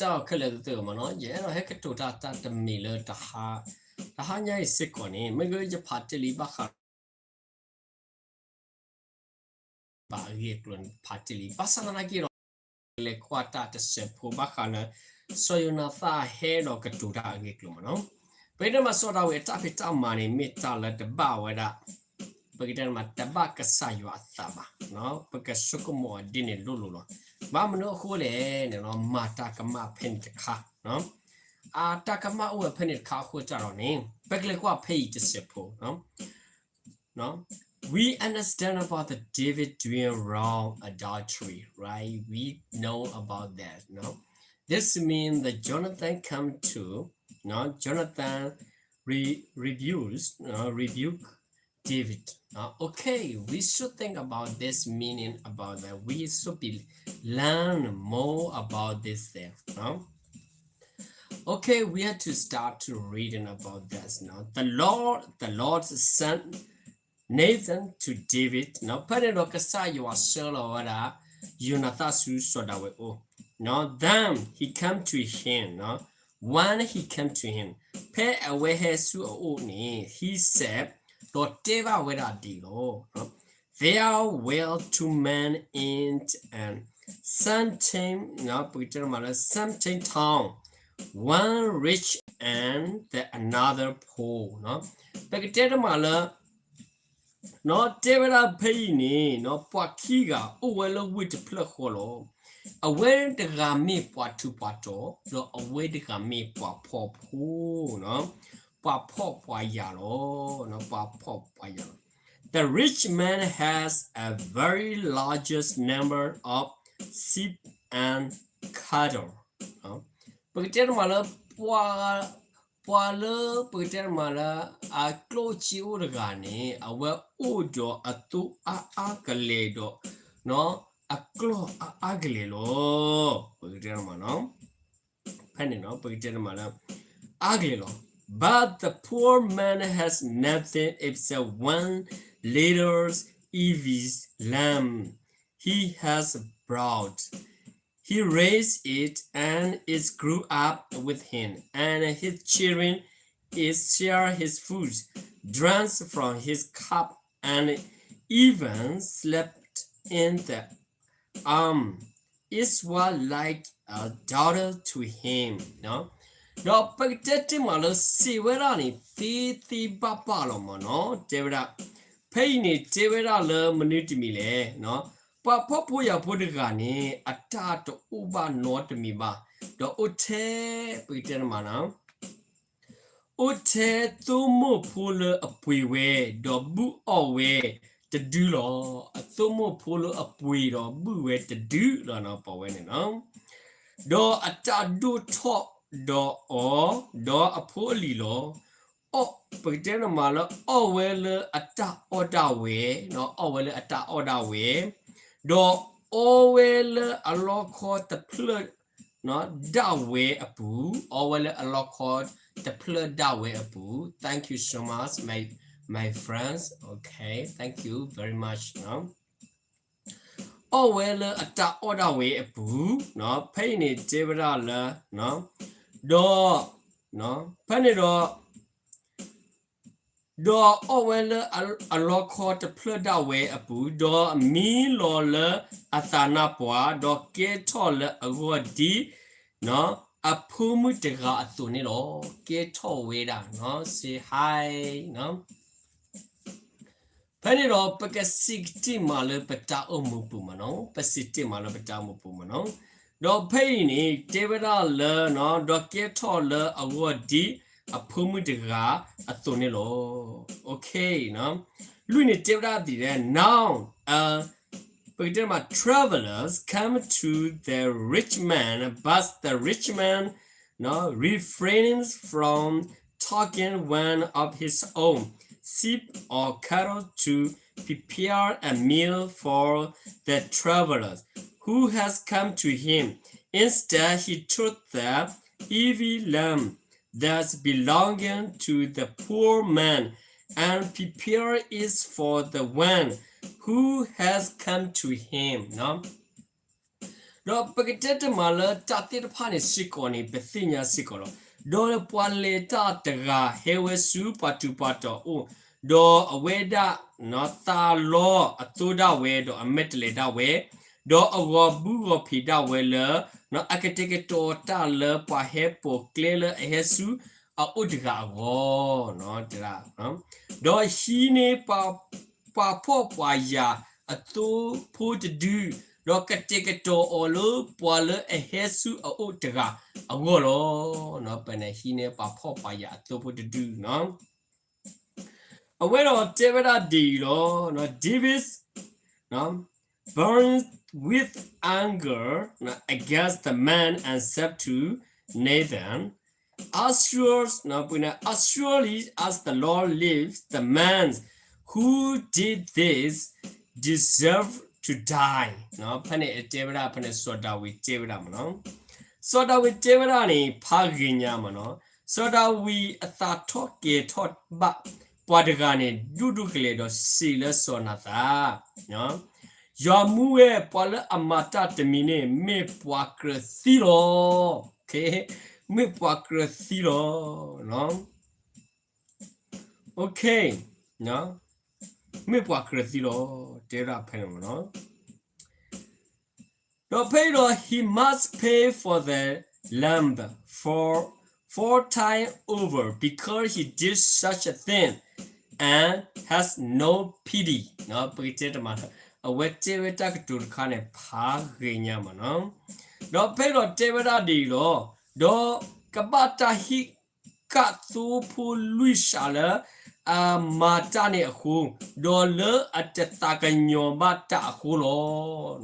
တၢ်ခဲလၢာ်သ့ၣ်မ့ၢ်နီၤ ယအဲၣ်ဒိးဟဲကတိၤတၢ်တၢ်တမံၤလၢ တဟါညါအံၤစ့ၢ်ကီးန့ၣ် မ့ၢ်ဂ့ၤယဖးတ့ၢ်လံဘၣ်ဃး ဘၣ်အဂ့ၢ်အကျိၤန့ၣ် ဖးတ့ၢ်လံ ဘၣ်ဆၣ်သနာ်က့ဒီး လဲၤကွၢ်တၢ်တစဲးဖိဘၣ်ဃးလၢ စီၤယိၤနၤသၣ်ဟဲဒီးကတိၤတၢ်အဂ့ၢ်အကျိၤမ့ၢ်နီၤ. ပကတဲမးစီၤဒၤဝံးအတၢ်ဖံးတၢ်မၤန့ၣ် မ့ၢ်တၢ်လၢတဘၣ်ဝဲဒၣ် ပကတဲမး တဘၣ်ကစၢ်ယွၤအသးဘၣ်, ပကဆိကမိၣ်အီၤဒ်န့ၣ်လိၤလိၤလီၤ. ဘၣ်မနုၤအဃိလဲၣ်န့ၣ် မၤတၢ်ကမၣ်ဖဲန့ၣ်တခါ, အတၢ်ကမၣ်အိၣ်ဝဲဖဲန့ၣ်တခါအဃိတၢ်ဒီးန့ၣ် ပကလဲၤကွၢ်ဖဲအံၤတစဲးဖိ We understand about the David doing wrong adultery, right? We know about that, no? This means that Jonathan come to, no? Jonathan re-, rebukes, no? Rebuke David. No? Okay, we should think about this meaning about that. We should be learn more about this thing, no? Okay, we have to start to reading about this. No? The Lord, the Lord sent Nathan to David. No? ဖဲန့ၣ်ဒီးကစၢ်ယွၤဆှၢလီၤဝဲဒၣ် ယိၤနၤသၣ်ဆူစီၤဒၤဝံးအအိၣ်. No? Then he came to him. No? When he came to him, ဖဲအဝဲဟဲဆူအအိၣ်န့ၣ် he said, ဒီးတဲဘၣ်ဝဲဒၣ်ဒ်အံၤလီၤ. There were two men in an certain, ပကတဲမးလၢ certain town, one rich and the another poor. ပကတဲတမးလၢ တဲဝဲဒၣ်ဖဲအံၤန့ၣ် ပှၤခံဂၤအိၣ်ဝဲလၢဝ့ၢ်တဖျၢၣ်ဃီလီၤ. အဝဲတဂၤမ့ၢ်ပှၤထူးပှၤတီၤ ဒီးအဝဲတဂၤမ့ၢ်ပှၤဖှီၣ်ဖိ, ပှၤဖှီၣ်ပှၤယာ်လီၤ, ပှၤဖှီၣ်ပှၤယာ်လီၤ. The rich man has a very largest number of sheep and cattle. ပကတဲတမးလၢ ပှၤ ပှၤလၢပကတဲတမးလၢ အကျိၣ်စ့အိၣ်တဂၤန့ၣ် အဝဲအိၣ်ဒီးအသိအါအါကလဲာ်ဒီး အကျီၢ်အါအါကလဲာ်လီၤ. ပကတဲတမး ဖဲန့ၣ် ပကတဲတမးလၢ အါကလဲာ်လီၤ. But the poor man has nothing except one little ewe lamb he has brought. He raised it, and it grew up with him, and his children it shared his food, drank from his cup, and even slept in the arm. It was like a daughter to him. ဒီးပကတဲတ့ၢ်မးလၢ စံးဝဲဒၣ်န့ၣ် သ့သ့ဘၣ်ဘၣ်လီၤမ့ၢ်နီၤ. တဲဝဲဒၣ် ဖဲအံၤန့ၣ် တဲဝဲဒၣ်လၢမနုၤတမံၤလဲၣ်. ပှၤဖှီၣ်ဖိယာ်ဖိတဂၤန့ၣ် အတၢ်တအိၣ်ဘၣ်နီတမံၤဘၣ်, ဒီးအိၣ်ထဲ ပကတဲတမးနီၤ အိၣ်ထဲသိမိၢ်ဖိလၢအပှ့ၤဝဲ, ဒီးဘုၣ်အီၣ်ဝဲတဒုလီၤ. အသိမိၢ်ဖိလၢအပှ့ၤဒီးဘုၣ်ဝဲတဒုလီၤ ပဝဲန့ၣ်လီၤ. ဒီးအတၢ်ဒိၣ်ထီၣ်ဒီးအီၤ, ဒီးအဖိအလံၤလီၤ. အီၣ် ပကတဲန့ၣ်မးလၢ အီၣ်ဝဲလၢအတၢ်အီၣ်ဒၣ်ဝဲ, အီၣ်ဝဲလၢအတၢ်အီၣ်ဒၣ်ဝဲ, ဒီးအီဝဲလၢအလီခီတဖျၢၣ် ဒၣ်ဝဲအပူၤ, အီဝဲလၢအလီခီတဖျၢၣ်ဒၣ်ဝဲအပူၤ. Thank you so much, my, my friends. Okay, thank you very much. အီၣ်ဝဲလၢအတၢ်အီၣ်ဒၣ်ဝဲအပူၤ, ဖဲအံၤန့ၣ်တဲဝဲဒၣ်လၢ, ဒီး, ဖဲန့ၣ်ဒီး ဒီးအီၣ်ဝဲလၢအလီခီတဖျၢၣ်ဒၣ်ဝဲအပူၤ, ဒီးမံလီၤလၢအသးနါပှၢ်, ဒီးကဲထီၣ်လၢအဂီၢ်ဒ် အဖိမုၣ်တဂၤအသိးန့ၣ်လီၤ. ကဲထီၣ်ဝဲဒၣ်, say hi. ဖဲန့ၣ်ဒီး ပကစံးကတ့ၢ်မးလၢပတၢ်အိၣ်မူပူၤမးနီၤ, ပစံးတ့ၢ်မးလၢပတၢ်အိၣ်မူပူၤမးနီၤ. ဒီးဖဲအံၤန့ၣ် တဲဝဲဒၣ်လၢ, ဒီးကဲထီၣ်လၢအဂီၢ်ဒ်အဖိမုၣ်တဂၤအသိးန့ၣ်လီၤ. Okay, လွံၢ်န့ၣ်တဲဝဲဒၣ်ဒ်လဲၣ်, now, uh, ပကတဲမး travelers come to the rich man, but the rich man, no, refrains from taking one of his own sheep or cattle to prepare a meal for the travelers who has come to him. Instead, he took the ewe lamb that's belonging to the poor man and prepare it for the one who has come to him, နော်။ ဒီးပကတဲတမးလၢတၢ်သ့ၣ်တဖၣ်န့ၣ်စ့ၢ်ကီးန့ၣ် ပသ့ၣ်ညါစ့ၢ်ကီးလီၤ. ဒီးပှၤလဲၤတၢ်တဂၤဟဲဝဲဆူပှၤတူၢ်ပှၤတီၤအအိၣ်, ဒီးအဝဲဒၣ် သးလီအသိဒၣ်ဝဲ, ဒီးအမဲာ်တဲးလဲးဒၣ်ဝဲ, ဒီးအဂီၤဘုဂီၤဖံးဒၣ်ဝဲလၢ အကတဲာ်ကတီၤတၢ်လၢပှၤဟဲပိာ်ကျဲလၢအဟဲဆူအအိၣ်တဂၤအဂီၢ်, ဒီးဟံးန့ၢ်ပှၤဖှီၣ်ပှၤယာ်အသိဖိတဒု, ဒီးကတဲာ်ကတီၤအီၤလၢပှၤလၢအဟဲဆူအအိၣ်တဂၤအဂီၢ်လီၤ. ပဟံးန့ၢ်ပှၤဖှီၣ်ပှၤယာ်အသိဖိတဒုနီၤ. အဝဲဒီးတဲဝဲဒၣ်ဒ်အံၤလီၤ. David burned with anger against the man and said to Nathan, As surely, as surely as the Lord lives, the man who did this deserve to die. ဖဲန့ၣ်အတဲဝဲဒၣ် ဖဲန့ၣ်စီၤဒၤဝံးတဲဝဲဒၣ်မ့ၢ်နီၤ, စီၤဒၤဝံးတဲဝဲဒၣ်န့ၣ် ဖးဂ့ၤညါမ့ၢ်နီၤ, စီၤဒၤဝံးအသးထီၣ်ကဲၤထီၣ်ဘၣ်ပှၤတဂၤန့ၣ် ဒိၣ်ဒိၣ်ကလဲာ်ဒီးစံးလၢစီၤနၤသၣ်, ယွၤမူဝဲ ပှၤလၢအမၤတၢ်တမံၤန့ၣ် မ့ၢ်ပှၤကြၢးသံလီၤ. မ့ၢ်ပှၤကြၢးသံလီၤ. မ့ၢ်ပှၤကြၢးသံလီၤ, တဲဝဲဒၣ်ဖဲန့ၣ်မ့ၢ်နီၤ. ဒီးဖဲအံၤဒီး he must pay for the lamb four, four times over because he did such a thing and has no pity. ပကတဲတမး အဝဲတဲဝဲတၢ်ကတိၤတခါန့ၣ် ဖးဂ့ၤညါမ့ၢ်နီၤ. ဒီးဖဲအံၤဒီးတဲဝဲဒၣ်ဒ်အံၤလီၤ. ဒီးကဘၣ်တၢ်ဟ့ၣ်ကၣ်သိဖိလွံၢ်စးလၢ အမၤတၢ်န့ၣ်အဃိ, ဒီးလၢအတသးကညီၤဘၣ်တၢ်အဃိလီ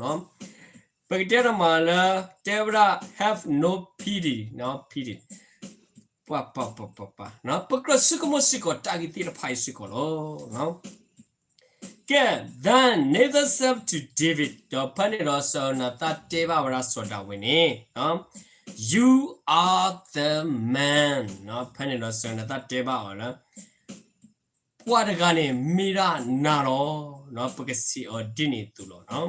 ၤ. ပကတဲတမးလၢ တဲဝဲဒၣ် have no pity, pity. ပကြၢးဆိကမိၣ်စ့ၢ်ကီးတၢ်ဂ့ၢ်သ့ၣ်တဖၣ်အံၤစ့ၢ်ကီးလီၤ. ကဲ, Then Nathan said to David, ဒီးဖဲန့ၣ်ဒီးစီၤနၤသၣ်တဲဘၣ်ဝဲဒၣ်စီၤဒၤဝံးန့ၣ်, You are the man. ဖဲန့ၣ်ဒီးစီၤနၤသၣ်တဲဘၣ်အီၤလၢ ပှၤတဂၤန့ၣ်မ့ၢ်ဒၣ်နၤလီၤ. ပကစံးအီၤဒ်န့ၣ်အသိးလီၤ.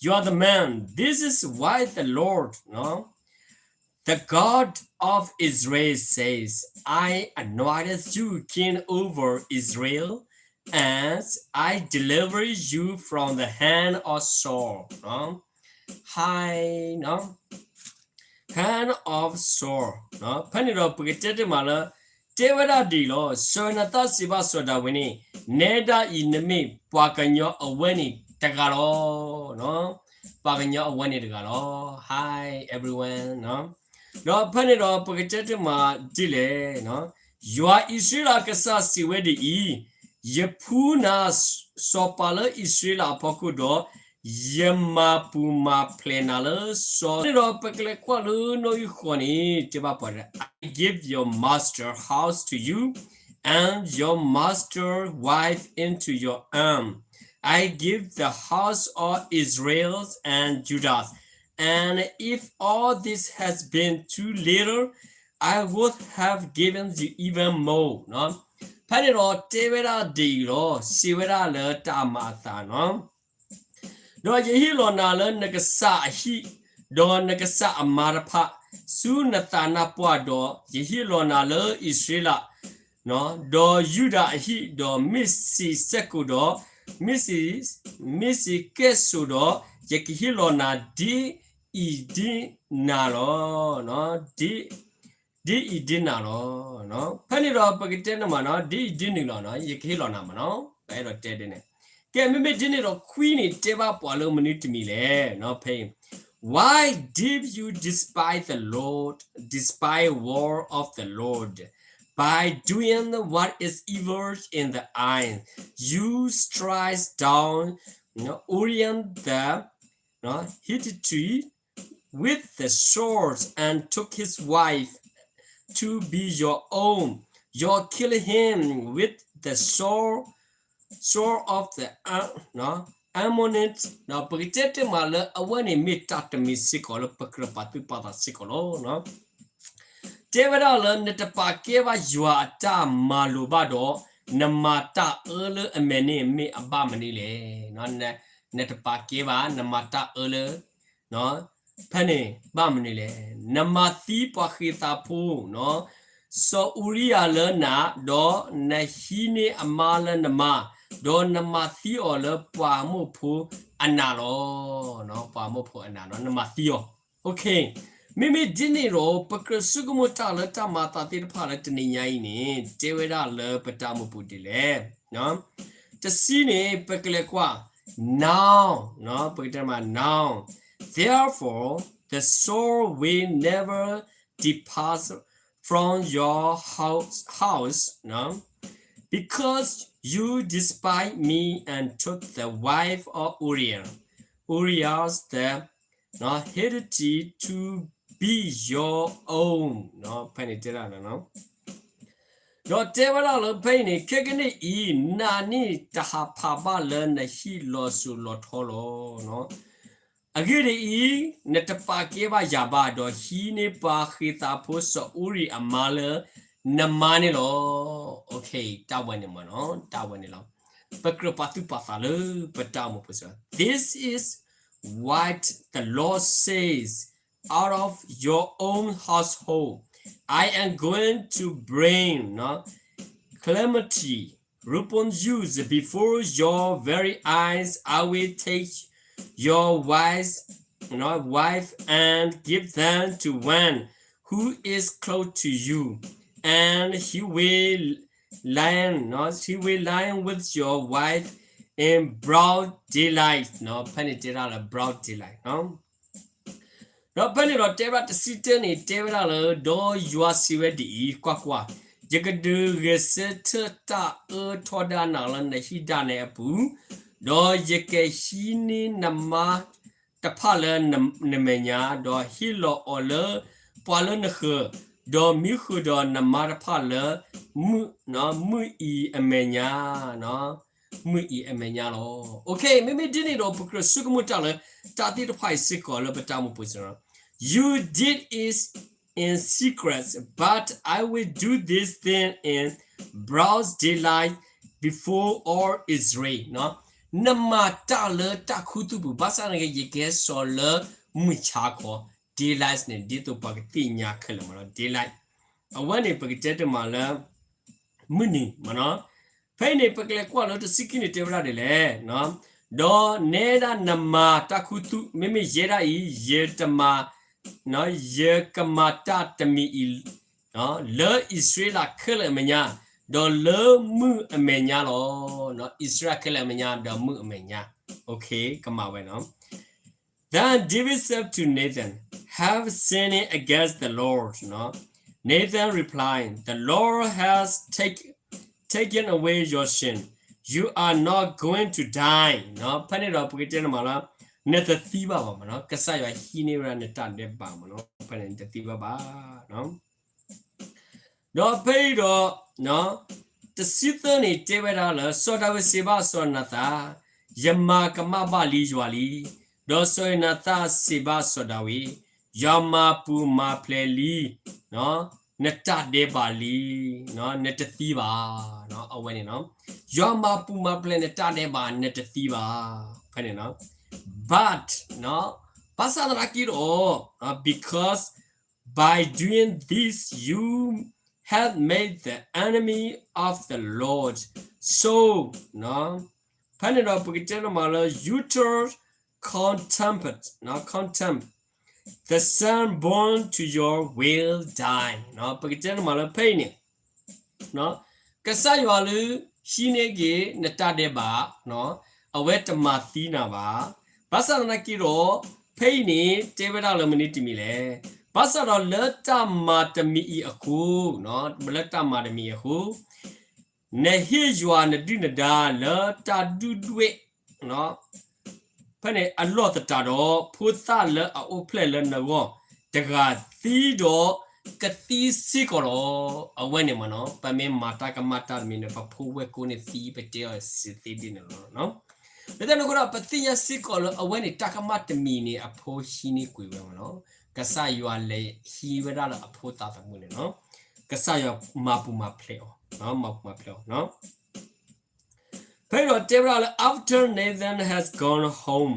You are the man. This is why the Lord, the God of Israel says, I anointed you king over Israel, and I deliver you from the hand of Saul. Hi, hand of Saul. ဖဲန့ၣ်ဒီးပကတဲတမးလၢ တဲဝဲဒၣ်ဒ်အံၤလီၤ. စီၤနၤသၣ်စံးဘၣ်စီၤဒၤဝံးန့ၣ်, နဲဒၣ်အံၤနမ့ၢ်ပှၤကညီအဝဲန့ၣ်တဂၤလီၤ. ပှၤကညီအဝဲန့ၣ်တဂၤလီၤ. Hi everyone. ဒီးဖဲန့ၣ်ဒီးပကတဲတမးဒ်လဲၣ်. ယွၤအံၣ်စရ့လးအကစၢ်စံးဝဲဒ်အံၤ, ယဖှူနၤစီၤပၤလၢအံၣ်စရ့လးအဖီခိၣ်ဒီး ယမၤပူၤမၤဖျဲးနၤလၢစီၤ, န့ၣ်ဒီးပကလဲၤကွၢ်လၢနီၣ်ဂံၢ်ဃိးန့ၣ် တဲဘၣ်ပှၤ, I give your master house to you, and your master wife into your arm. I give the house of Israel and Judah, and if all this has been too little, I would have given you even more. ဖဲန့ၣ်ဒီးတဲဝဲဒၣ်ဒ်အံၤလီၤ. စံးဝဲဒၣ်လၢတၢ်မၤအသးနီၤ ဒီးယဟ့ၣ်လီၤနၤလၢနကစၢ်အဟံၣ်, ဒီးနကစၢ်အမါတဖၣ်, ဆူနသးနါပှၢ်ဒီး, ယဟ့ၣ်လီၤနၤလၢအံၣ်စရ့လး, ဒီးယူဒၤအဟံၣ်, ဒီးမ့ၢ်စံးစဲကိးဒီး, မ့ၢ်စံး, မ့ၢ်စံးကဲၣ်ဆိးဒီး, ယကဟ့ၣ်လီၤနၤဒ်အံၤဒ်နၤလီၤ. ဒ်အံၤဒ်နၤလီၤ. ဖဲန့ၣ်ဒီးပကတဲန့ၣ်မးနီၤ, ဒ်အံၤဒ်နုၤလီၤနီၤ, ယကဟ့ၣ်လီၤနၤမးနီၤ, ပအဲၣ်ဒိးတဲဒ်န့ၣ်. ကဲ, မ့မ့ၢ်ဒ်န့ၣ်ဒီး ခွံန့ၣ်တဲဘၣ်ပှၤလၢမနုၤတမံၤလဲၣ်. ဖဲအံၤ, Why did you despise the Lord, despise word of the Lord, by doing what is evil in the eyes? You strike down Uriel the Hittite with the sword and took his wife to be your own. You killed him with the sword, sword of the Ammonites. ပကတဲတ့ၢ်မးလၢအဝဲန့ၣ်မ့ၢ်တၢ်တမံၤစ့ၢ်ကီးလၢပကြၢးပာ်သူၣ်ပာ်သးစ့ၢ်ကီးလီၤ. တဲဝဲဒၣ်လၢနတပာ်ကဲဘၣ်ယွၤအတၢ်မၤလိာ်ဘၣ်ဒီး, နမၤတၢ်အၢလၢအမဲာ်န့ၣ်မ့ၢ်အဘၣ်မနုၤလဲၣ်. နတပာ်ကဲဘၣ်, နမၤတၢ်အၢလၢ ဖဲန့ၣ် ဘၣ်မနုၤလဲၣ်, နမၤသံပှၤဃ့းသးဖိ စီၤအူရံယၤလၢနး, ဒီးနဟံးန့ၢ်အမါလၢနမါ, ဒီးနမၤသံအီၤလၢပှၤမိၢ်ဖိအနးလီၤ. ပှၤမိၢ်ဖိအနးလီၤ, နမၤသံအီၤ. မ့မ့ၢ်ဒ်န့ၣ်ဒီး ပကြၢးဆိကမိၣ်တၢ်လၢတၢ်မၤအသးသ့ၣ်တဖၣ်လၢတနံၤညါအံၤန့ၣ် တဲဝဲဒၣ်လၢပတၢ်အိၣ်မူပူၤဒ်လဲၣ်. တဆံန့ၣ် ပကလဲၤကွၢ် now, ပကတဲမး now. Therefore, the sword will never depart from your house, house, because you despise me and took the wife of Uriah, Uriah the Hittite to be your own. ဖဲန့ၣ်တဲဒၣ် ဒီးတဲဝဲဒၣ်လၢဖဲအံၤန့ၣ် ခဲကနံၣ်အံၤ နးန့ၣ်တဟးဖးဘၣ်လၢနဟံၣ်လီၤစိၤလီၤထီလီၤ. အဂ့ၢ်ဒ်အံၤ, နတပာ်ကဲဘၣ်ယၤဘၣ်, ဒီးဟံးန့ၢ်ပှၤဃ့းသးဖိစီၤအူရံအမါလၢနမါန့ၣ်လီၤ. တၢ်ဝဲန့ၣ်မ့ၢ်နီၤ, တၢ်ဝဲန့ၣ်လီၤ. ပကြၢးပာ်သူၣ်ပာ်သးလၢပတၢ်အိၣ်မူပူၤစ့ၢ်ကီး, This is what the Lord says, Out of your own household, I am going to bring, no, calamity upon you. Before your very eyes, I will take your wives, no, wife and give them to one who is close to you, and he will lie, no, he will lie with your wife in broad daylight, no, ဖဲန့ၣ်တဲဒၣ်လၢ broad daylight, no. ဒီးဖဲန့ၣ်ဒီးတဲဝဲဒၣ်တဆံတၢန့ၣ် တဲဝဲဒၣ်လၢ ဒီးယွၤစံးဝဲဒ်အံၤ, ကွၢ်ကွၢ်, ယကဒုးဂဲၤဆၢထၢၣ်တၢ်အၢထီဒါနၤလၢနဟံၣ်ဒၣ်နဲအပူၤ, ဒီးယကဟံးန့ၢ်နမါတဖၣ်လၢနမဲာ်ညါ, ဒီးဟ့ၣ်လီၤအီၤလၢပှၤလၢနဃၢၤ, ဒီးမံဃုာ်ဒီးနမါတဖၣ်လၢမုၢ်, မုၢ်အံၤအမဲာ်ညါ, မုၢ်အံၤအမဲာ်ညါလီၤ. မ့မ့ၢ်ဒ်န့ၣ်ဒီး ပကြၢးဆိကမိၣ်တၢ်လၢ တၢ်သ့ၣ်တဖၣ်အံၤစ့ၢ်ကီးလၢပတၢ်အိၣ်မူပူၤစ့ၢ်ကီး, You did it in secret, but I will do this thing in broad daylight before all Israel. နမၤတၢ်လၢတၢ်ခူသူၣ်ပူၤ, ဘၣ်ဆၣ်သနာ်က့ ယကဟဲစိာ်လၢမုၢ်ဆါခီ, daylight န့ၣ် ဒ်သိးပှၤကသ့ၣ်ညါခဲလၢာ်မ့ၢ်နီၤ, daylight. အဝဲန့ၣ် ပကတဲတမးလၢ မုၢ်နံၤမ့ၢ်နီၤ. ဖဲအံၤန့ၣ် ပကလဲၤကွၢ်လၢတဆံခံန့ၣ်တဲဝဲဒၣ်ဒ်လဲၣ်, ဒီးနဲဒၣ်နမၤတၢ်ခူသူၣ်, မ့မ့ၢ်ယဲဒၣ်အံၤ ယတမၤ, ယကမၤတၢ်တမံၤအံၤ လၢအံၣ်စရ့လးခဲလၢာ်အမဲာ်ညါ, ဒီးလၢမုၢ်အမဲာ်ညါလီၤ. အံၣ်စရ့လးခဲလၢာ်အမဲာ်ညါ ဒီးမုၢ်အမဲာ်ညါ, ကမၤဝဲနီၤ. Then David said to Nathan, Have sinned against the Lord. Nathan replied, The Lord has taken away your sin. You are not going to die. ဖဲန့ၣ်ဒီးပကတဲန့ၣ်မးလၢ နတသံဘၣ်ဘၣ်မ့ၢ်နီၤ, ကစၢ်ယွၤဟံးန့ၢ်ဝဲဒၣ်နတၢ်ဒဲးဘးမ့ၢ်နီၤ, ဖဲန့ၣ်နတသံဘၣ်ဘၣ်. ဒီးဖဲအံၤဒီး တဆံသၢန့ၣ်တဲဝဲဒၣ်လၢ စီၤဒၤဝံးစံးဘၣ်စီၤယိၤနၤသၣ်, ယမၤကမၣ်ဘၣ်လံယွၤလံ. ဒီးစီၤယိၤနၤသၣ်စံးဘၣ်စီၤဒၤဝံး, ယွၤမၤပူၤမၤဖျဲးလံ နတၢ်ဒဲးဘးလံ, နတသံဘၣ်. အဝဲန့ၣ်, ယွၤမၤပူၤမၤဖျဲးနတၢ်ဒဲးဘး နတသံဘၣ်. ဖဲန့ၣ်, but, ဘၣ်ဆၣ်သနာ်က့ဒီး, because by doing this you have made the enemy of the Lord so, ဖဲန့ၣ်ဒီးပကတဲန့ၣ်မးလၢ utter contempt, contempt, the son born to you will die. ပကတဲန့ၣ်မးလၢဖဲအံၤန့ၣ် ကစၢ်ယွၤလၢဟံးန့ၢ်က့ၤနတၢ်ဒဲးဘး, အဝဲတမၤသံနၤဘၣ်. ဘၣ်ဆၣ်သနာ်က့ဒီး, ဖဲအံၤန့ၣ် တဲဝဲဒၣ်လၢမနုၤတမံၤလဲၣ်. ဘၣ်ဆၣ်ဒီးလၢတၢ်မၤတမံၤအံၤအဃိ, လၢတၢ်မၤတမံၤအဃိ, နဟ့ၣ်ယွၤနဒုၣ်နဒါလၢတၢ်ဒုၣ်ဒွဲၣ် ဖဲန့ၣ်အလီၢ်သတးဒီး ဖိသၣ်လၢအအိၣ်ဖျဲၣ်လၢနဂီၢ်တဂၤသံဒီးကသံစ့ၢ်ကီးလီၤ. အဝဲန့ၣ်မ့ၢ်နီၤ, ပမ့ၢ်မၤတၢ်ကမၣ်တၢ်တမံၤန့ၣ် ပဖိဝဲၢ်ကိန့ၣ်သံ ပတဲအီၤစ့ၢ်သ့ဒ်န့ၣ်လီၤ. လၢတၢ်န့ၣ်အဃိဒီး ပသ့ၣ်ညါစ့ၢ်ကီးလၢအဝဲန့ၣ် တၢ်ကမၣ်တမံၤန့ၣ် အဖိဟံးန့ၢ်ကွံာ်ဝဲမ့ၢ်နီၤ. ကစၢ်ယွၤလဲၤဟံးဝဲဒၣ်လၢအဖိသးသမူန့ၣ်လီၤ. ကစၢ်ယွၤမၤပူၤမၤဖျဲးအီၤ, မၤပူၤမၤဖျဲးအီၤ ဖဲဒီးတဲဝဲဒၣ်လၢ after Nathan has gone home,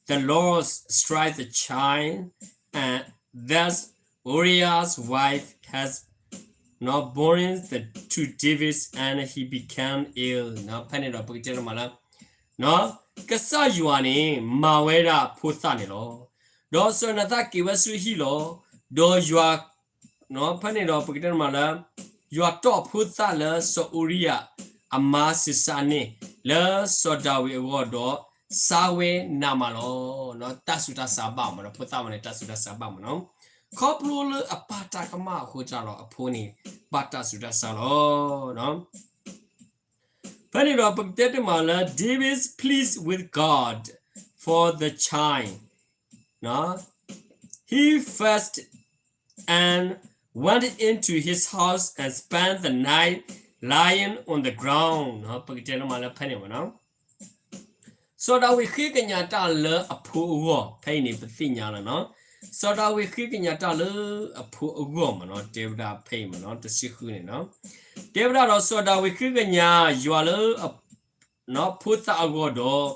the Lord strike the child, and that Uriah's wife has not borne the, to David, and he became ill. ဖဲန့ၣ်ဒီးပကတဲတမးလၢ ကစၢ်ယွၤန့ၣ် မၤဝဲဒၣ်ဖိသၣ်န့ၣ်လီၤ. ဒီးစီၤနၤသၣ်က့ၤဝဲဆူဟံၣ်လီၤ. ဒီးယွၤ ဖဲန့ၣ်ဒီးပကတဲတမးလၢ ယွၤတီၢ်ဖိသၣ်လၢစီၤအူရံယၤအမါဆံးစၢ်န့ၣ် လၢစီၤဒၤဝံးအဂီၢ်ဒီး စၢ်ဝဲနးမးလီၤ. တၢ်ဆူးတၢ်ဆါဘၣ်မးနီၤ, ဖိသၣ်ဝဲန့ၣ် တၢ်ဆူးတၢ်ဆါဘၣ်မးနီၤ. ခီဖျိလၢအပၢ်တၢ်ကမၣ်အဃိတၢ်လီၤ အဖိန့ၣ် ဘၣ်တၢ်ဆူးတၢ်ဆါလီၤ. ဖဲန့ၣ်ဒီးပကတဲတမးလၢ David pleads with God for the child. He fasted and went into his house and spent the night lying on the ground. ပကတဲတမးလၢဖဲန့ၣ်မးနီၤ. စီၤဒၤဝံးဃ့ကညးတၢ်လၢအဖိအဂီၢ် ဖဲအံၤန့ၣ် ပသ့ၣ်ညါလီၤနီၤ. စီၤဒၤဝံးဃ့ကညးတၢ်လၢအဖိအဂီၢ်မးနီၤ, တဲဝဲဒၣ်ဖဲအံၤမးနီၤ, တဆံဃုန့ၣ်နီၤ. တဲဝဲဒၣ်ဒီးစီၤဒၤဝံးဃ့ကညးယွၤလၢ ဖိသၣ်အဂီၢ်ဒီး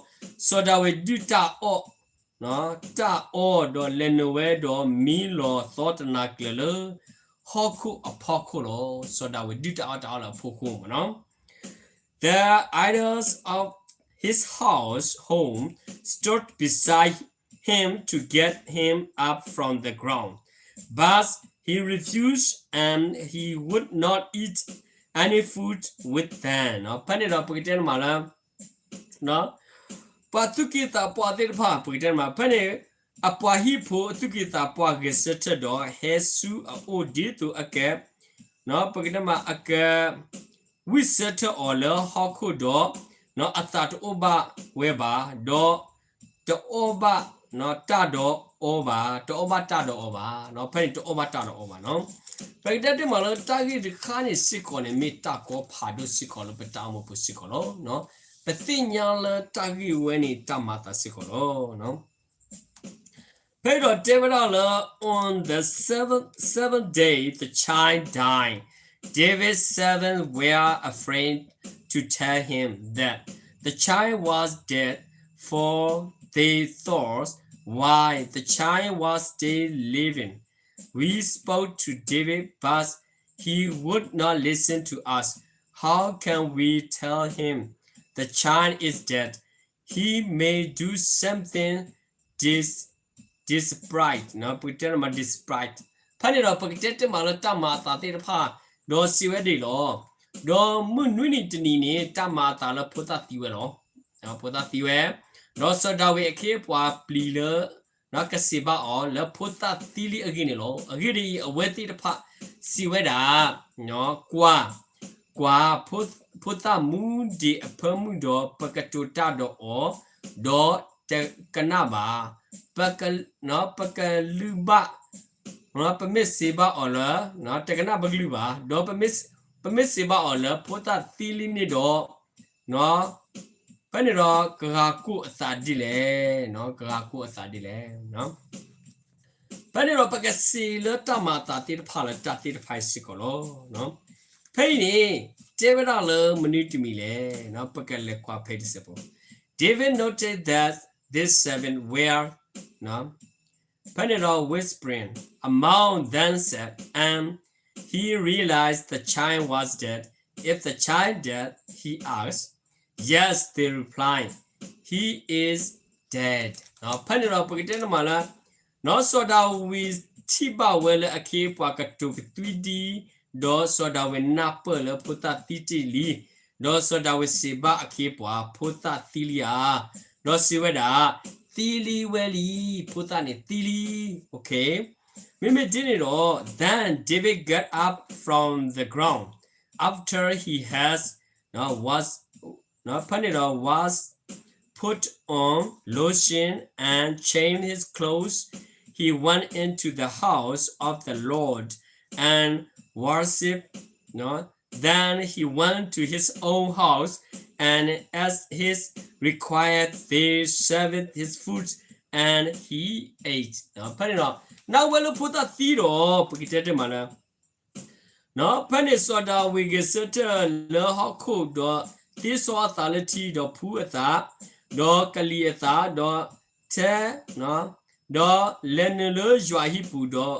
စီၤဒၤဝံးဒုၣ်တၢ်အီၣ် တၢ်အီၣ်ဒီးလဲၤနုာ်ဝဲဒီး မံလီၤသီတနၤကျၢၤလၢ ဟီၣ်ခိၣ်အဖီခိၣ်လီၤ. စီၤဒၤဝံးဒုၣ်တၢ်အီၣ်တၢ်အီလၢအဖီခိၣ်မးနီၤ. The idols of his house home stood beside him to get him up from the ground, but he refused and he would not eat any food with them. ဖဲန့ၣ်ဒီးပကတဲတမးလၢ ပှၤသူၣ်က့သးပှၢ်သ့ၣ်တဖၣ် ပကတဲတမး ဖဲန့ၣ် အပှၤဟံၣ်ဖိအသူၣ်က့သးပှၢ်ဂဲၤဆၢထၢၣ်ဒီး ဟဲဆူအအိၣ်ဒ်သိးအက ပကတဲမး အက ဝံၣ်ဆၢထၢၣ်အီၤလၢဟီၣ်ခိၣ်ဒီး အသးတအိၣ်ဘၣ်ဝဲဘၣ်, ဒီး တအီၣ်ဘၣ်တၢ်ဒီးအီၤဘၣ်, တအီၣ်ဘၣ်တၢ်ဒီးအီၤဘၣ်, ဖဲန့ၣ်တအီၣ်ဘၣ်တၢ်ဒီးအီၤဘၣ်နီၤ. ပကတဲတ့ၢ်မးလၢတၢ်ဂ့ၢ်တခါန့ၣ်စ့ၢ်ကီးန့ၣ် မ့ၢ်တၢ်ကီဖးဒိၣ်စ့ၢ်ကီးလၢပတၢ်အိၣ်မူပူၤစ့ၢ်ကီးလီၤ. ပသ့ၣ်ညါလၢတၢ်ဂ့ၢ်ဝဲန့ၣ် တၢ်မၤအသးစ့ၢ်ကီးလီၤ. ဖဲဒီးတဲဝဲဒၣ်လၢ on the seventh, seventh day the child died. David's servants were afraid to tell him that the child was dead, for they thought, why the child was still living. We spoke to David, but he would not listen to us. How can we tell him the child is dead? He may do something dis, despite, ပကတဲမး despite ဖဲန့ၣ်ဒီးပကတဲတ့ၢ်မးလၢတၢ်မၤအသးသ့ၣ်တဖၣ် ဒီးစံးဝဲဒ်အံၤလီၤ. ဒီးမုၢ်နွံနံၤတနံၤန့ၣ် တၢ်မၤအသးလၢဖိသၣ်သံဝဲလီၤ. ဖိသၣ်သံဝဲ, ဒီးစီၤဒၤဝံးအခ့အပှၤပျံၤလၢ ကစံးဘၣ်အီၤလၢဖိသၣ်သံလံအဂ့ၢ်န့ၣ်လီၤ. အဂ့ၢ်ဒ်အံၤ အဝဲသ့ၣ်တဖၣ်စံးဝဲဒၣ်, ကွၢ်, ကွၢ်, ဖိသၣ်မူဒံးအဖၢမုၢ်ဒီး ပကတိၤတၢ်ဒီးအီၤ, ဒီးတကနၣ်ဘၣ်, ပကလုၢ်ဘၣ်, ပမ့ၢ်စံးဘၣ်အီၤလၢ, တကနၣ်ပကလုၢ်ဘၣ်, ဒီးပမ့ၢ်စံးဘၣ်အီၤလၢဖိသၣ်သံလံန့ၣ်ဒီး ဖဲန့ၣ်ဒီးကဂၤကိၢ်အသးဒ်လဲၣ်, ကဂၤကိၢ်အသးဒ်လဲၣ်. ဖဲန့ၣ်ဒီးပကစံးလၢတၢ်မၤအသးသ့ၣ်တဖၣ်လၢတၢ်သ့ၣ်တဖၣ်အံၤစ့ၢ်ကီးလီၤ. ဖဲအံၤန့ၣ် တဲဝဲဒၣ်လၢမနုၤတမံၤလဲၣ်, ပကလဲၤကွၢ်ဖဲတစဲးဖိ. David noted that these servants were ဖဲန့ၣ်ဒီး whispering among themselves, and he realized the child was dead. If the child dead, he asked. Yes, they replied, he is dead. ဖဲန့ၣ်ဒီးပကတဲတ့ၢ်မးလၢ စီၤဒၤဝံးထံၣ်ဘၣ်ဝဲလၢအခ့အပှၤကတိၤကသွံဒံး, ဒီးစီၤဒၤဝံးနၢ်ပၢၢ်လၢဖိသၣ်သံတ့ၢ်လံ, ဒီးစီၤဒၤဝံးစံးဘၣ်အခ့အပှၤ ဖိသၣ်သံလံဧါ, ဒီးစံးဝဲဒၣ်, သံလံဝဲလံ, ဖိသၣ်န့ၣ်သံလံ. မ့မ့ၢ်ဒ်န့ၣ်ဒီး then David got up from the ground after he has was ဖဲန့ၣ်ဒီး was put on lotion and changed his clothes. He went into the house of the Lord and worshipped. Then he went to his own house, and as his required, they served his food, and he ate. ဖဲန့ၣ်ဒီး နၢ်ဝဲလၢဖိသၣ်သံဒီး ပကတဲတ့ၢ်မးလၢ ဖဲန့ၣ်စီၤဒၤဝံးဂဲၤဆၢထၢၣ်လၢဟီၣ်ခိၣ်ဒီး သ့စီအသးလၢထံဒီးဖှူအသး, ဒီးကလံၤအသး, ဒီး ထဲ ဒီးလဲၤနုာ်လၢယွၤအဟံၣ်ပူၤဒီး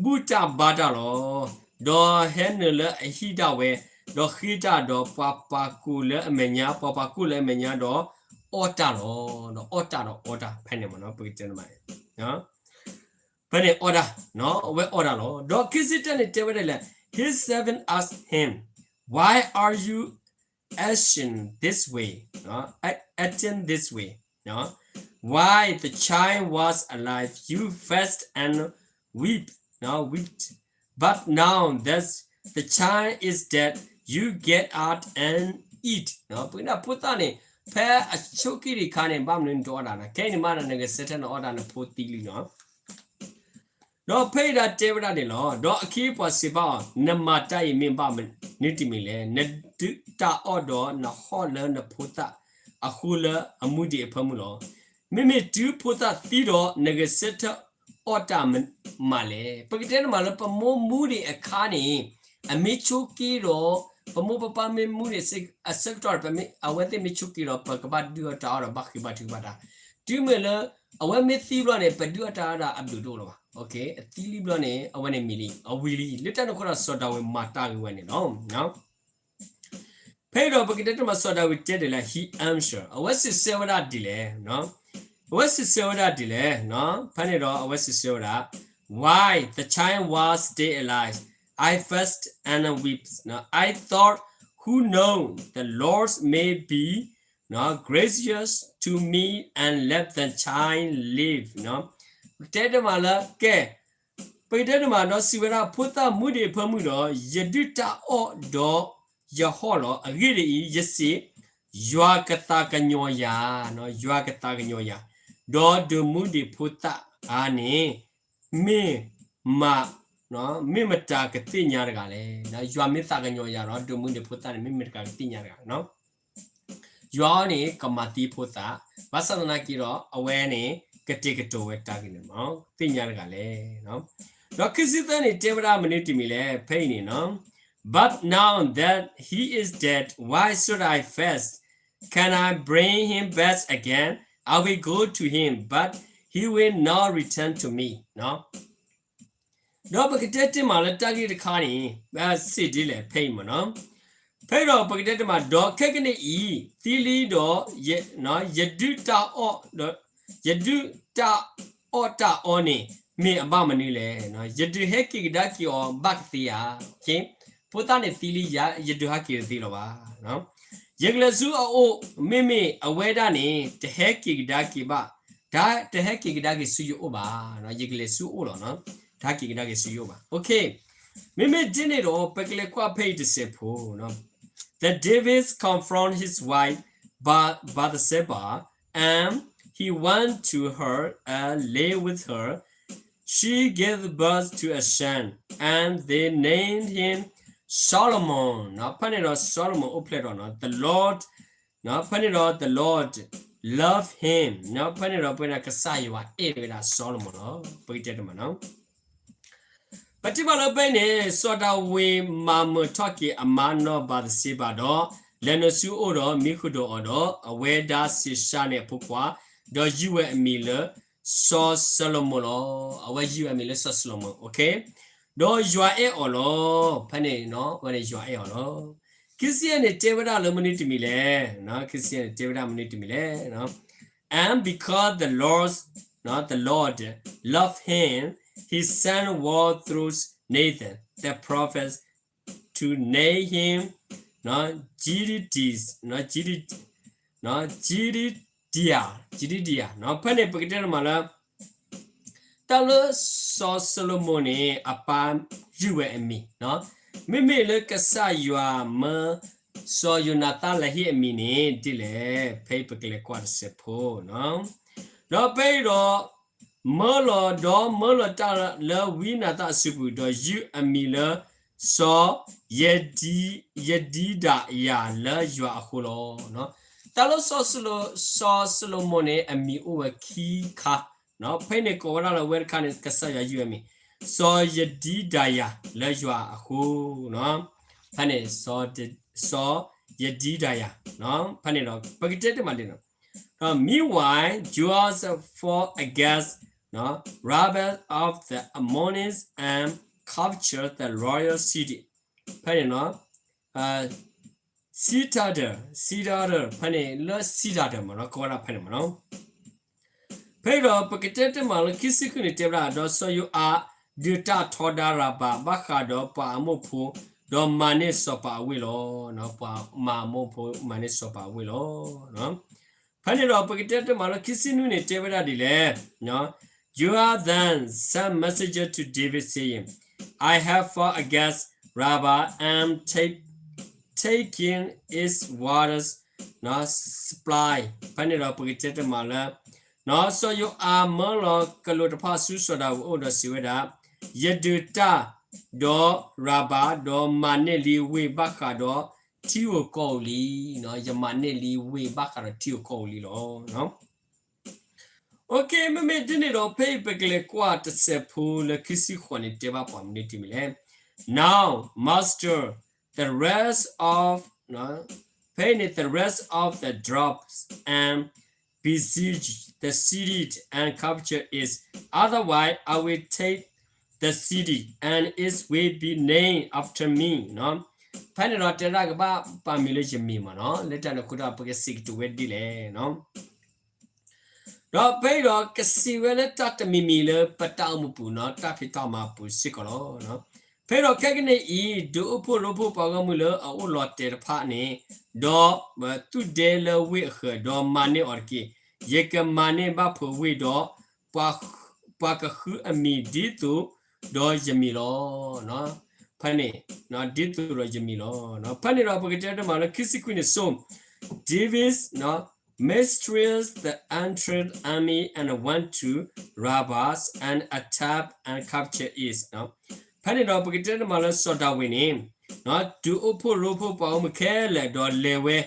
ဘူၣ်တၢ်ဘါတၢ်လီၤ. ဒီးဟဲနုာ်လၢအဟံၣ်ဒၣ်ဝဲ, ဒီးဃ့တၢ်ဒီးပှၤပာ်ကိၣ်လၢအမဲာ်ညါ, ပှၤပာ်ကိၣ်လၢအမဲာ်ညါဒီးအီၣ်တၢ်လီၤ. ဒီးအီၣ်တၢ်ဒီးအီတၢ် ဖဲန့ၣ်မ့ၢ်နီၤ ပကတဲမး ဖဲန့ၣ်အီၣ်တၢ်, အဝဲအီၣ်တၢ်လီၤ. ဒီးခံဆံတၢန့ၣ်တဲဝဲဒၣ်လဲၣ်, His servant asked him, Why are you acting this way? Acting this way? While the child was alive, you fast and weep, wept. But now that the child is dead, you get up and eat. ပကတဲဖိသၣ်န့ၣ် ဖဲအဆိးက့တခါန့ၣ် ဘၣ်မနုၤနတအီၣ်တၢ်နီၤ, ခဲအံၤန့ၣ်မးဒီး နဂဲၤဆၢထၢၣ်နအီၣ်တၢ် နဖိသံလံနီၤ. ဒီးဖဲအံၤဒၣ်တဲဝဲဒၣ်န့ၣ်လီၤ. ဒီးအခ့အပှၤစံးဘၣ်အီၤ, နမၤတၢ်အံၤမ့ၢ်ဘၣ်မနုၤတမံၤလဲၣ်. နဒုးတၢ်အီၣ်ဒီးနဟီၣ်လၢနဖိသၣ်အဃိလၢအမူဒံးအဖၢမုၢ်လီၤ. မ့မ့ၢ်တုၤဖိသၣ်သံဒီး နဂဲၤဆၢထၢၣ်အီၣ်တၢ်မးလဲၣ်. ပကတဲတမးလၢပမိၢ်မူဒံးအခါန့ၣ် အမ့ၢ်ဆိးက့ဒီး ပမိၢ်ပပၢ်မ့ၢ်မူဒံးအဆၢကတီၢ် အဝဲသ့ၣ်မ့ၢ်ဆိးက့ဒီး ပကဘၣ်ဒုးအီၣ်တၢ်အီၣ်ဒီးဘၣ်ဃ့ဘါထုကဖၣ်တၢ်, တုၤမ့ၢ်လၢ အဝဲမ့ၢ်သံဘျီန့ၣ် ပဒုးအီၣ်တၢ်အီၣ်ဒၣ်အဘျုးတအိၣ်လၢၤဘၣ်. အသံလံဘျီန့ၣ် အဝဲန့ၣ်မံၤလံ အဝံၤလံ လၢတၢ်န့ၣ်အဃိဒီး စီၤဒၤဝံးမၤတၢ်ဂ့ၤဝဲန့ၣ်လီၤ. ဖဲအံၤဒီးပကတဲတမး စီၤဒၤဝံးတဲဒ်လဲၣ်, he answered, အဝဲစံးဆၢဝဲဒၣ်ဒ်လဲၣ်, အဝဲစံးဆၢဝဲဒၣ်ဒ်လဲၣ်, ဖဲန့ၣ်ဒီးအဝဲစံးဆၢဝဲဒၣ်, While the child was still alive, I fasted and wept. I thought, Who knows, the Lord may be gracious to me and let the child live. ပကတဲတမးလၢ ကဲ ပကတဲတမး ဒီးစံးဝဲဒၣ် ဖိသၣ်မူဒံးအဖၢမုၢ်ဒီး ယဒုးတၢ်အီၣ်ဒီးယဟီၣ်လီၤ. အဂ့ၢ်ဒ်အံၤ, ယစံး, ယွၤကသးကညီၤယၤ, ယွၤကသးကညီၤယၤ, ဒီးဒုးမူဒံးဖိသၣ်အါန့ၣ် မ့ၢ်မး မ့ၢ်မတၤကသ့ၣ်ညါတဂၤလဲၣ်. ယွၤမ့ၢ်သးကညီၤယၤဒီး ဒုးမူဒံးဖိသၣ်န့ၣ် မ့ၢ်မတၤကသ့ၣ်ညါတဂၤ ယွၤအံၤန့ၣ် ကမၤသံဖိသၣ်, ဘၣ်ဆၣ်သနာ်က့ဒီး အဝဲန့ၣ် ကတဲာ်ကတီၤဝဲတၢ်ဂ့ၢ်န့ၣ် သ့ၣ်ညါတဂၤလဲၣ်. ဒီးခံဆံသၢန့ၣ် တဲဝဲဒၣ်မနုၤတမံၤလဲၣ် ဖဲအံၤန့ၣ်နီၤ, But now that he is dead, why should I fast? Can I bring him back again? I will go to him, but he will not return to me. ဒီးပကတဲတ့ၢ်မးလၢတၢ်ဂ့ၢ်တခါန့ၣ် စံးဒ်လဲၣ်ဖဲအံၤမ့ၢ်နီၤ, ဖဲဒီးပကတဲတ့ၢ်မး ဒီးခဲကနံၣ်အံၤ သံလံဒီး ယဒုးတၢ်အီၣ် ယဒုးတၢ်အီၣ်တၢ်အီန့ၣ် မ့ၢ်အဘၣ်မနုၤလဲၣ်. ယဒုးဟဲက့ၤကဒါက့ၤအီၤဘၣ်ကသ့ဧါ. ဖိသၣ်န့ၣ်သံလံယၤ ယဒုးဟဲက့ၤတသ့လၢၤဘၣ်. ယကလဲၤဆူအအိၣ် မ့မ့ၢ်အဝဲဒၣ်န့ၣ် တဟဲက့ၤကဒါက့ၤဘၣ်, တဟဲက့ၤကဒါက့ၤဆူယအိၣ်ဘၣ်. ယကလဲၤဆူအအိၣ်လီၤ, တဟဲက့ၤကဒါက့ၤဆူယအိၣ်ဘၣ်. မ့မ့ၢ်ဒ်န့ၣ်ဒီး ပကလဲၤကွၢ်ဖဲအံၤတစဲးဖိ The David confront his wife Ba- Bathsheba, and he went to her and lay with her. She gave birth to a son, and they named him Solomon. ဖဲန့ၣ်ဒီး Solomon အိၣ်ဖျဲၣ်ဒီး the Lord ဖဲန့ၣ်ဒီး the Lord love him. ဖဲန့ၣ်ဒီး ပဝဲဒၣ်ကစၢ်ယွၤအဲၣ်ဝဲဒၣ် Solomon လီၤ. ပကတဲတမးနီၤ ပထံၣ်ဘၣ်လၢဖဲအံၤန့ၣ် စီၤဒၤဝံးမၤမုာ်ထီၣ်က့ၤအမါနီၢ်ဘၤသရှ့ဘၤဒီး လဲၤနုာ်ဆူအအိၣ်ဒီးမံဃုာ်ဒီးအီၤဒီး အဝဲဒၣ်ဆံးစၢ်န့ၢ်အဖိခွါ, ဒီးယုၢ်ဝဲအမံၤလၢစီၤၡလိၤမိၣ်လီၤ. အဝဲယုၢ်ဝဲအမံၤလၢစီၤၡလိၤမိၣ်, ဒီးယွၤအဲၣ်အီၤလီၤ. ဖဲန့ၣ် ဝဲန့ၣ်ယွၤအဲၣ်အီၤလီၤ. ခံဆံယဲၢ်န့ၣ်တဲဝဲဒၣ်လၢမနုၤတမံၤလဲၣ်, ခံဆံယဲၢ်န့ၣ်တဲဝဲဒၣ်မနုၤတမံၤလဲၣ်. And because the Lord, the Lord loved him, he sent word through Nathan the prophet to name him Jedidiah, Jedidiah, Jedidiah. ဖဲန့ၣ်ပကတဲတမးလၢ တၢ်လၢစီၤၡလိၤမိၣ်န့ၣ် အပၢ်ယုၢ်ဝဲအမံၤ, မ့မ့ၢ်လၢကစၢ်ယွၤမၢစီၤယိၤနၤသၣ်လၢဟ့ၣ်အမံၤန့ၣ် ဒ်လဲၣ်, ဖဲအံၤပကလဲၤကွၢ်တစဲးဖိ ဒီးဖဲအံၤဒီး မၢလီၤဒီးမၢလီၤတၢ်လၢဝံနၤသၣ်အစုပူၤ ဒီးယုၢ်အမံၤလၢစီၤ ယဒံ, ယဒံဒၤယၤလၢယွၤအဃိလီၤ. တၢ်လၢစီၤၡလိၤမိၣ်န့ၣ် အမံၤအိၣ်ဝဲခံခါ, ဖဲန့ၣ်ကိးဝဲဒၣ်လၢဝဲတခါန့ၣ် ကစၢ်ယွၤယုၢ်အမံၤ စီၤယဒံဒၤယၤလၢယွၤအဃိ, ဖဲန့ၣ် စီၤယဒံဒၤယၤ, ဖဲန့ၣ်ဒီး ပကတဲတ့ၢ်မးဒ်န့ၣ် ဒီး meanwhile Joash fought against, နော်, rebels of the Ammonites and captured the royal city. ဖဲန့ၣ် နော်, citadel, citadel ဖဲန့ၣ် လၢ citadel မ့ၢ် နော်, ကိးဝဲဒၣ်ဖဲန့ၣ်မ့ၢ် နော်. ဖဲအံၤဒီးပကတဲတမးလၢခံဆံဃုန့ၣ်တဲဝဲဒၣ်, ဒီးစီၤယိၤအၤဒုးတၢ်ထီဒါရၤဘၤ ဘၣ်ဃးဒီးပှၤအမိၣ်ဖိ, ဒီးမၤန့ၢ်စီၤပၤအဝ့ၢ်လီၤ. ပှၤမၤအမိၣ်ဖိမၤန့ၢ်စီၤပၤအဝ့ၢ်လီၤ. ဖဲန့ၣ်ဒီးပကတဲတမးလၢခံဆံနွံန့ၣ်တဲဝဲဒၣ်ဒ်လဲၣ်, Joab then sent messenger to David, saying, I have fought against Rabbah and take, taken its water supply. ဖဲန့ၣ်ဒီးပကတဲတမးလၢ စီၤယိၤအၤမၢလီၤကလူးတဖၣ်ဆူစီၤဒၤဝံးအအိၣ်ဒီးစံးဝဲဒၣ်, ယဒုးတၢ်ဒီးရၤဘၤ, ဒီးမၤန့ၢ်လံဝ့ၢ်ဘၣ်ဃးဒီးထံဧိၤကီၢ်ဧိၤလံ. ယမၤန့ၢ်လံဝ့ၢ်ဘၣ်ဃးဒီးထံဧိၤကီၢ်ဧိၤလံလီၤ. Okay, မ့မ့ၢ်ဒ်န့ၣ်ဒီး ဖဲအံၤပကလဲၤကွၢ်တစဲးဖိလၢခံဆံဃိးန့ၣ် တဲဘၣ်ပှၤမနုၤတမံၤလဲၣ်. Now, Master, the rest of, ဖဲအံၤန့ၣ် the rest of the troops and besiege the city and capture it. Otherwise, I will take the city, and it will be named after me. ဖဲန့ၣ်ဒီးတဲဒၣ်ကဘၣ်ပာ်မံၤလၢယမံၤမ့ၢ် နော်, လၢတၢ်န့ၣ်အဃိဒီး ပကစံးကတိၤဝဲဒ်လဲၣ် နော်. ဒီးဖဲအံၤဒီးကစံးဝဲလၢတၢ်တမံၤမံၤလၢပတၢ်အိၣ်မူပူၤ နော်, တၢ်ဖံးတၢ်မၤပူၤစ့ၢ်ကီးလီၤ. ဖဲအံၤဒီးခဲကနံၣ်အံၤ ဒုးအိၣ်ဖှိၣ်ရိဖှိၣ်ပှၤဂီၢ်မုၢ်လၢအအိၣ်လီၤတဲာ်တဖၣ်န့ၣ်, ဒီးသူၣ်ဒဲလၢဝ့ၢ်အဃၢၤ, ဒီးမၤန့ၢ်အီၤတက့ၢ်. ယကမၤန့ၢ်ဘၣ်ဖုးဝ့ၢ်ဒီး ပှၤကဃုအမံၤဒ်သိးဒီးယမံၤလီၤ. ဖဲန့ၣ်, ဒ်သိးဒီးယမံၤလီၤ. ဖဲန့ၣ်ဒီးပကတဲတမးလၢခံဆံခွံန့ၣ် so David, mustered the entire army and went to Rabbah and attacked and captured it. ဖဲန့ၣ်ဒီးပကတဲတမးလၢစီၤဒၤဝံးန့ၣ်, ဒုးအိၣ်ဖှိၣ်ရိဖှိၣ်ပှၤဂီၢ်မုၢ်ခဲလၢာ် ဒီးလဲၤဝဲ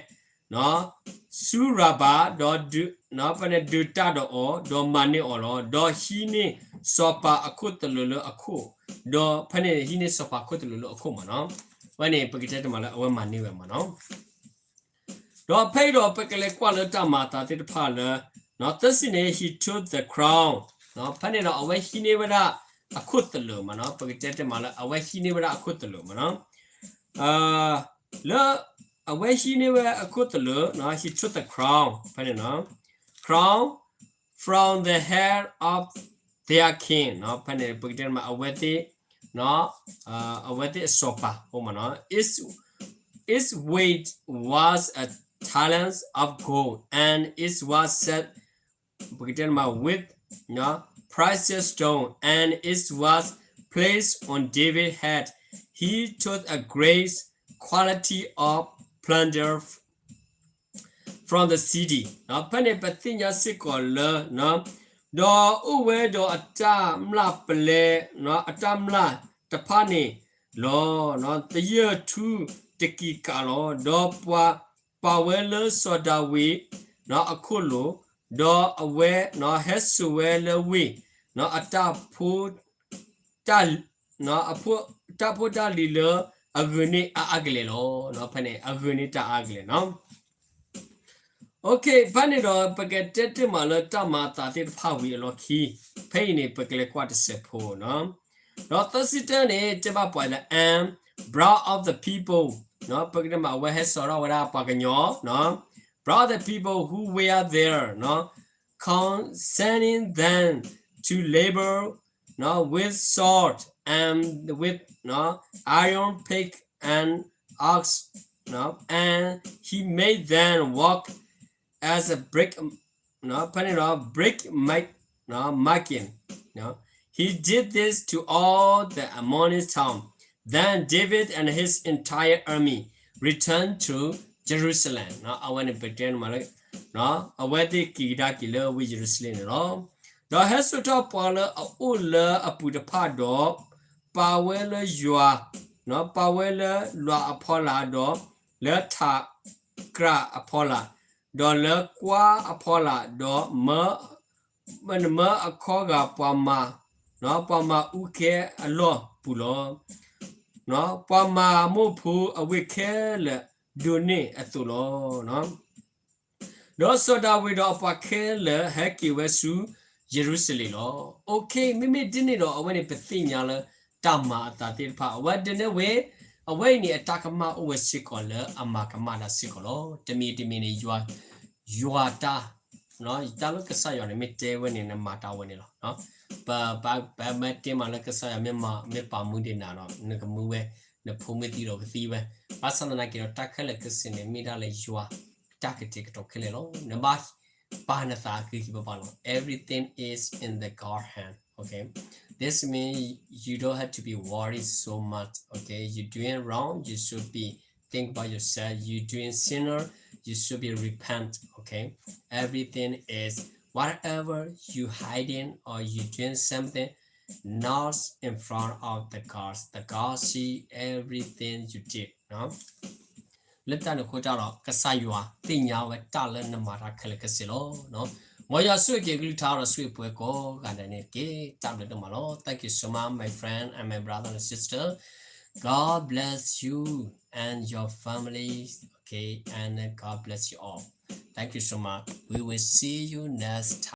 ဆူရၤဘၤ, ဒီးဖဲန့ၣ်ဒုးတၢ်ဒီးအီၤ, ဒီးမၤန့ၢ်အီၤလီၤ. ဒီးဟံးန့ၢ်စီၤပၤအခိၣ်သလုးလၢအခိၣ်, ဒီးဖဲန့ၣ်ဟံးန့ၢ်စီၤပၤခိၣ်သလုးလၢအခိၣ်မ့ၢ် နော်. ဖဲန့ၣ်ပကတဲတမးလၢအဝဲမၤန့ၢ်ဝဲမ့ၢ် နော်. ဒီးဖဲအံၤဒီးပကလဲၤကွၢ်လၢတၢ်မၤအသးသ့ၣ်တဖၣ်လၢ သၢဆံန့ၣ် he took the crown. ဖဲန့ၣ်ဒီးအဝဲဟံးန့ၢ်ဝဲဒၣ်အခိၣ်သလုးမ့ၢ် နော်, ပကတဲတမးလၢအဝဲဟံးန့ၢ်ဝဲဒၣ်အခိၣ်သလုးမ့ၢ် နော်. လၢအဝဲဟံးန့ၢ်ဝဲအခိၣ်သလုး he took the crown, ဖဲန့ၣ် နော်, crown from the head of their king, ဖဲန့ၣ် ပကတဲတမး အဝဲသ့ၣ် အဝဲသ့ၣ်အစီၤပၤ အိၣ်မ့ၢ် နော်, its weight was a talent of gold, and it was set, ပကတဲတမး with precious stone, and it was placed on David's head. He took a great quantity of plunder from the city. ဖဲန့ၣ်ပသ့ၣ်ညါစ့ၢ်ကီးလၢ ဒီးအိၣ်ဝဲဒီးအတၢ်မျၢ်ပလဲ အတၢ်မျၢ်တဖၣ်န့ၣ်လီၤ. သယၢၢ်ထူတကံးကးလီၤ. ဒီးပာ်ဝဲလၢစီၤဒၤဝံးအခိၣ်လိၤ, ဒီးအဝဲဟဲစိာ်ဝဲလၢဝ့ၢ် အတၢ်ဖိ တၢ် တၢ်ဖိတၢ်လံၤလၢအဂုာ်န့ၢ်အါအါကလဲာ်လီၤ. ဖဲန့ၣ် အဂုာ်န့ၢ်တၢ်အါအါကလဲာ် နော်. Okay, ဖဲန့ၣ်ဒီးပကတဲတ့ၢ်မးလၢတၢ်မၤအသးသ့ၣ်တဖၣ်ဝံၤအလီၢ်ခံ, ဖဲအံၤန့ၣ် ပကလဲၤကွၢ်တစဲးဖိ နော်. ဒီးသၢဆံတၢန့ၣ် တဲဘၣ်ပှၤလၢ and brought of the people, ပကတဲမး အဝဲဟဲစိာ်ထီၣ်ဝဲဒၣ်ပှၤကညီ နော်, brought the people who were there, နော်, consigning them to labor, နော်, with salt and with, နော်, iron pick and ox, နော်, and he made them work as a brick, နော်, ဖဲန့ၣ်ဒီး brick make, နော်, making, နော်, he did this to all the Ammonites town. Then David and his entire army returned to Jerusalem, နော်, အဝဲန့ၣ်ပတဲမးလၢ နော်, အဝဲသ့ၣ်က့ၤကဒါက့ၤလၢဝ့ၢ်ယရူၤၡလ့ၣ်န့ၣ်လီၤ. ဒီးဟဲစိာ်ထီၣ်ပှၤလၢအအိၣ်လၢအပူၤတဖၣ်ဒီး ပာ်ဝဲလၢယွၤ, နော်, ပာ်ဝဲလၢလွးအဖီလာ် ဒီးလၢထးကြၢ်အဖီလာ်, ဒီးလၢကွါအဖီလာ်, ဒီးမၢ မၢအခီဂာ်ပှၤမၤ, နော်, ပှၤမၤအူကဲအလီၢ်ပူၤလီၤ. နော်, ပှၤမၤမိၢ်ဖိအဝ့ၢ်ခဲလၢာ်ဒိးန့ၢ်အသိးလီၤ. နော်, ဒီးစီၤဒၤဝံးဒီးအပှၤခဲလၢာ်ဟဲက့ၤဝဲဆူယရူၤၡလ့ၣ်လီၤ. Okay, မ့မ့ၢ်ဒ်န့ၣ်ဒီး အဝဲန့ၣ်ပသ့ၣ်ညါလၢတၢ်မၤအသးသ့ၣ်တဖၣ် အဝဲဒၣ်နဲဝဲ, အဝဲအံၤန့ၣ် အတၢ်ကမၣ်အိၣ်ဝဲစ့ၢ်ကီးလၢအမၤကမၣ်တၢ်စ့ၢ်ကီးလီၤ. တမံၤတမံၤန့ၣ် ယွၤ, ယွၤတၢ်, တၢ်လၢကစၢ်ယွၤန့ၣ် မ့ၢ်တဲဝဲန့ၣ် နမၤတၢ်ဝဲန့ၣ်လီၤ. ပ, ပ, ပမ့ၢ်တဲမးလၢကစၢ်ယွၤမ့ၢ်မၤ, မ့ၢ်ပာ်မူဒံးနၤဒီး နကမူဝဲ, နဖိမ့ၢ်သံဒီးကသံဝဲ, ဘၣ်ဆၣ်သနာ်က့ဒီး တၢ်ခဲလၢာ်ခဲဆ့န့ၣ် မ့ၢ်ဒၣ်လၢယွၤတၢ်ကတဲာ်ကတီၤခဲလၢာ်လီၤ. နဘၣ်ပာ်နသးအဂ့ၤဂ့ၤဘၣ်ဘၣ်လီၤ. Everything is in the God hand, okay? This means you don't have to be worried so much, okay? You're doing wrong, you should be think about yourself. You're doing sinner, you should be repent, okay? Everything is, whatever you hiding or you doing something, not in front of the God. The God see everything you did, လၢတၢ်န့ၣ်အဃိတၢ်ဒီး ကစၢ်ယွၤသ့ၣ်ညါဝဲ တၢ်လၢနမၤတၢ်ခဲလၢာ်ခဲဆ့လီၤ. မ်ယွၤဆိၣ်ဂ့ၤက့ၤအကလုၢ်ကထါဒီးဆိၣ်ဂ့ၤပှၤကိးဂၤဒဲးန့ၣ်တက့ၢ်. တၢ်ဘျုးဒိၣ်မးလီၤ. Thank you so much, my friend and my brother and sister. God bless you and your family, okay, and God bless you all. Thank you so much. We will see you next time.